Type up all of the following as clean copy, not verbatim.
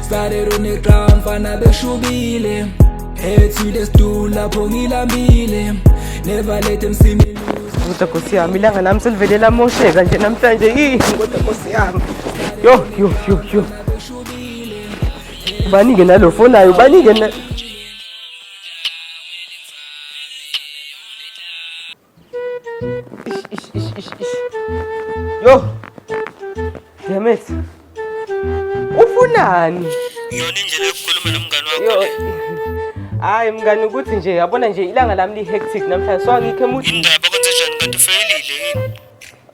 Started on the ground mfana beshubile. Head to the stool lapho ngilambile. Never let them see me lose. Kodwa Nkosi yami ilanga lami selivele lamosheka nje namhlanje yini kodwa Nkosi yami. Yo yo yo yo. Ubanike nalo fonayo ubanike na. Ish ish ish ish ish. Yo. Damn it. Ufunani? Iyona indlela yokukhuluma nomngani wakho Yo. le. Hayi mngani ukuthi nje yabona nje ilanga lami li hectic namhlanje so angikho emuthini. Indaba kwenzenjani kanti ufeyilile yini?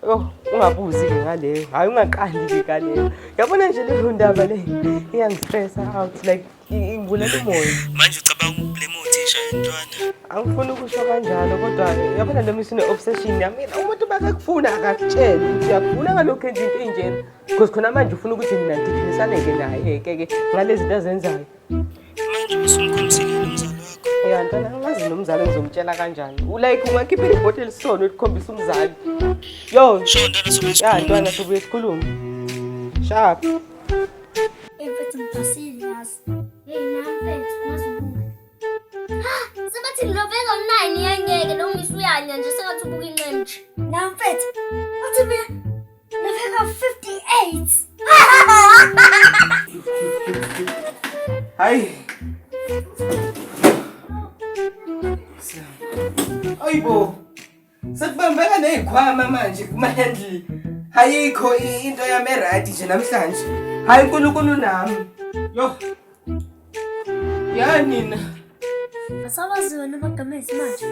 Yo, ungabuzi ke ngaleyo. Hayi ungaqali ke ngaleyo. Yabona nje leyo ndaba le iyangistressa out like ingibulala umoya. Manje ucabanga ukublame uthisha yintwana. Angifuni ukusho kanjalo kodwa yabona lo misi une-obsession yami. Mina umuntu makekufuna akakutsheli ukuthi uyakufuna ngalokhu enza into enjena. Because khona manje ufuna ukuthi mina ngigijimisane-ke naye-ke ke ngalezi zinto azenzayo. Manje usumkhombisile yini umzali wakho? Ya ntwana angazi nomzali ngizomtshela kanjani. Like ungakhipha iripoti elisono elikhombisa umzali. Yo, Sho ntwana sobuye ya sikhulume. ntwana sobuye sikhulume. Sharp. Mfethu ngiphasile yazi. Hey nami mfethu ungazubuka. Ha, sebathi ngilobeka u-9 yangeke lo misi uyanya nje sengathi ubuka inxemu nje. Nami mfethu, uthi mina ngilobeka 58. Hayi. Ayibo. Sekubambeka nezikhwama manje kuma handle. Ayikho into yami eright nje namhlanje. Hayi uNkulunkulu nami. Yo. Ya nina. Asabazi wena amagama esimanje.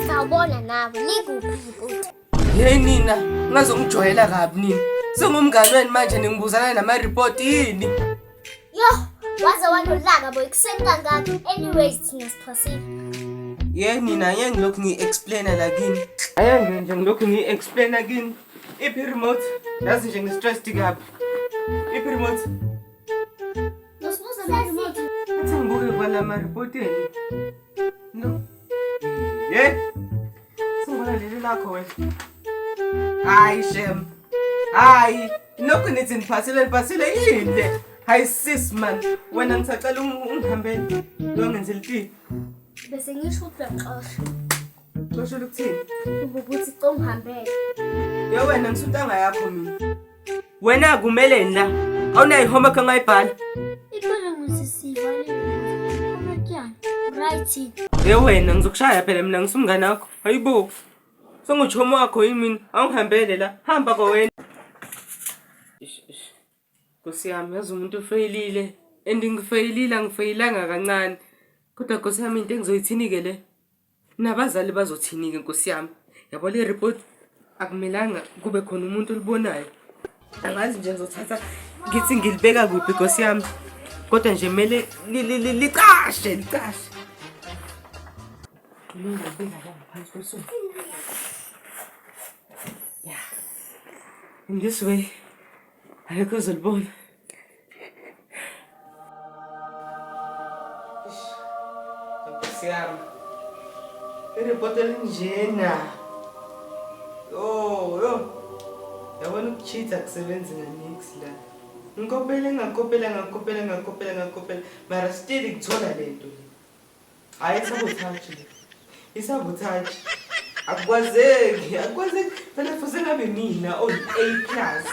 Sawubona nabo, nikuphi futhi? Hey nina, ngazongijwayela kabi nina. Sengumngani wenu manje ningibuzana nama report yini? Yo, waze wanolaka boy kuseni kangaka. Anyways, thina siphosile. Ye nina angeke ngilokhu ngi-explaina la kini. Angeke nje ngilokhu ngi-explaina kini. Iphi remote? Yazi nje ngi-stressed kabi. Iphi remote? Nosibuza ngeremote. Athi ngibuke kwala ma-report enu. No. Ye. Sengibona leli lakho wena. Hayi shem. Hayi, lokhu nithi niphasile niphasile yini le? Hayi sis man, wena ngisacela ungihambele uyongenzela itiye. Bese ngisho ukuthi uyaxosha. Xosha ukuthini? Ukuthi congihambele. Ye wena ngisuntanga yakho mina. Wena kumele la. Awunayo homework ongayibhala. Ikhona ngusisiva le. Homework yani. Writing. Ye wena ngizokushaya phela mina ngisumngane wakho. Hayibo. Senguchomo wakho yini mina? Awungihambele la. Hamba kowena. Ish ish. Nkosi yami yazi umuntu ufeyilile and ngifeyilile angifeyilanga kancane. Kodwa Nkosi yami into engizoyithini-ke le? Nabazali bazothini-ke Nkosi yami? Yabo le report akumelanga kube khona umuntu olibonayo. Angazi nje ngizothatha ngithi ngilibeka kuphi Nkosi yami. Kodwa nje kumele licashe licashe. Ngizobeka la ngaphansi kwesofa. Yeah. In this way, akekho ozolibona. Nkosi yami. Iripoti elinjena. Yo, yo. Yabona ukucheat akusebenzi nganix la. Ngikopele ngakopela ngakopela ngakopela ngakopela mara still ngithola lento le. Hayi isabotage le. Isabotage. Akwazeki, akwazeki. Phela fuze ngabe mina on A plus.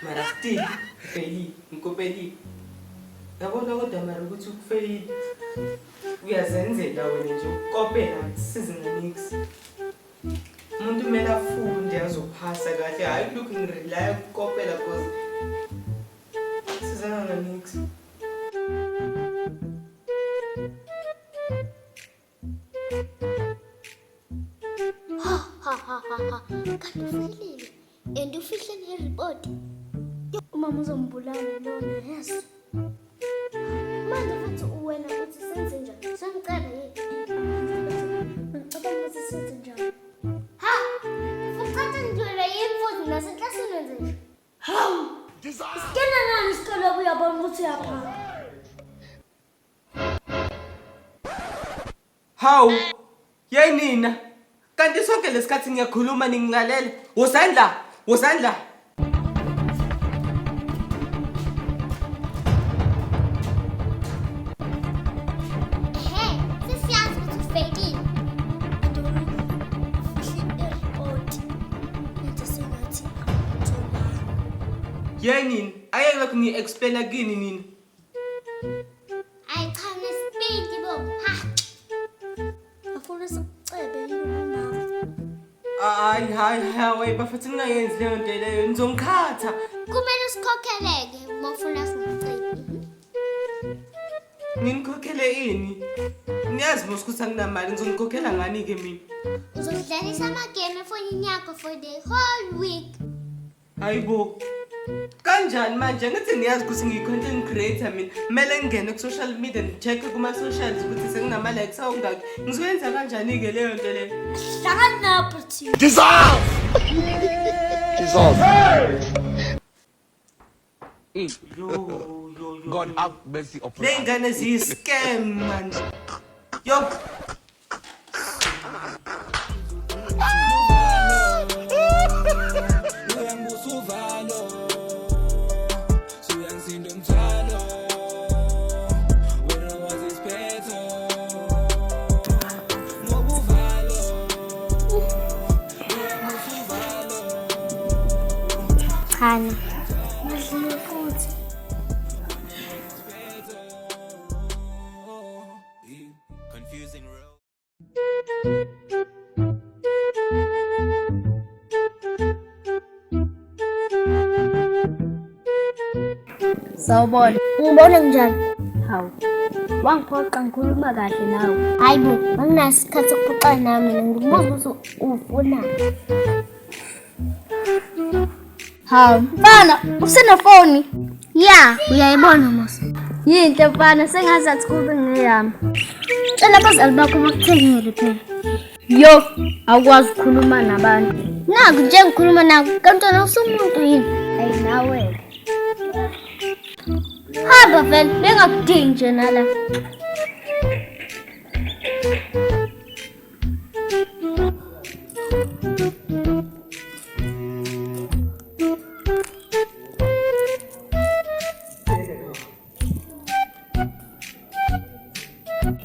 Mara still ngifeyilile, ngikopelile. Yabona kodwa mara ukuthi ukufeyile. Uyazenzela wena nje ukukopela akusizi nganix. Umuntu kumele afunde azophasa kahle, hhayi kulokhu ngirelaya ukukopela cause sizana nganix. Ha ha ha ha ha. Kanti ufehlile. And ufihle neripoti. Umama uzombulala lona yesu. Manje futhi wena uthi senze njani? Sengicela yini? Ngicabanga ukuthi senze njani. Ha! Futhi ngithwele yini futhi naseklasini wenze nje? Hawu! Isikena nani isikole uyabona ukuthi uyaphaka. Hawu, yey nina. Kanti sonke lesikhathi ngiyakhuluma ningilalela. Wozani la, wozani la. Ye nini? Ayeke lokhu ngi-explaina kini nini. Ayi cha nesipindi bo. Ha. Afuna sikucebe yini umama? Hayi hayi hayi bafethu ningayenzi leyo nto leyo nizongikhatha. Kumele usikhokheleke uma ufuna sikucebe. Nginikhokhele ini? Niyazi mos ukuthi anginamali ngizonikhokhela ngani-ke mina? Uzodlalisa amagame efonini yakho for the whole week. Hayibo. Kanjani manje? Angithi niyazi ukuthi ngiyi-content creator mina. Kumele ngingene ku-social media ngi-check kuma-socials ukuthi senginama-likes awungaki. Ngizoyenza kanjani-ke leyo nto leyo? Hlangana napho thina. Yo, yo, yo. God have mercy upon Le us. ngane ziyi-scam manje. Yo. Uyangibusa uvalo Suyangisinda umthwalo Wena wazi isiphetho Ngoba uvalo Uyangibusa uvalo Chana. Madliwe futhi. Confusing road. Sawubona. Ungibona njani? Hawu. Wangiphoqa ngikhuluma kahle nawe. Hayi bo, anginaso isikhathi sokuphoxana nawe mina ngikubuza ukuthi ufuna. Hawu, mfana, usenefoni? Ya, uyayibona mos. Yinhle mfana, sengazathi kube ngeyami. Tshela abazali bakho bakuthengele phela. Yo, awukwazi ukukhuluma nabantu. Naku nje ngikhuluma naku, kanti wena usumuntu yini? Ayi nawe. Hamba vele, bengakudingi nje nala.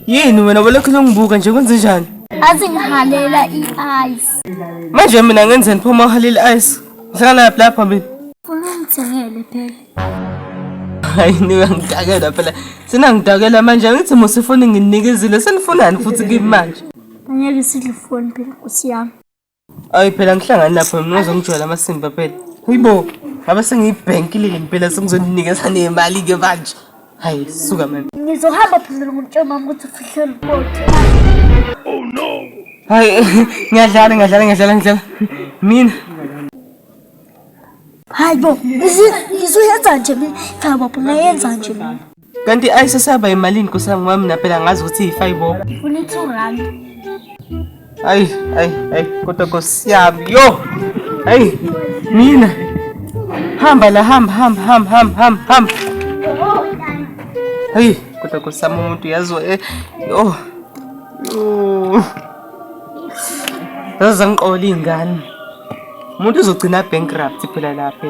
Yini wena belokhu longibuka nje kwenze njani? Athi ngihalela i-ice. Manje mina ngenzeni phuma uhalile ice? Ngihlangana lapha lapha mina. Funa ungithengele phela. Hayi niyangidakela phela. Senangidakela manje angithi mos ifoni nginikezile senifunani futhi kimi manje? Angeke sidle ifoni phela nkosi yami. Ayi phela ngihlangani lapha mina uzongijwayela amasimba phela. Hayibo, ngabe sengiyibhenkile phela sengizonikeza nemali ke manje. Hayi suka manje. Ngizohamba phezulu ngomtshela mama ukuthi ufihle ulipoti. Hayi ngiyadlala ngiyadlala ngiyadlala ngiyadlala. Mina Hayi bo, ngizoyenza nje mina. Cha baba, ngayenza nje mina. kanti ice saba imalini nkosi yami ngoba mina phela ngazi ukuthi iyi-5 bob. Ngifuna i-2 rand. Hayi hayi hayi kodwa nkosi yami yo. Hayi mina hamba la hamba hamba hamba hamba hamba hamba. Hayi kodwa nkosi yami umuntu yazi yo. Yo. Zazangiqola iy'ngane. Umuntu uzogcina bankrupt phela lapha.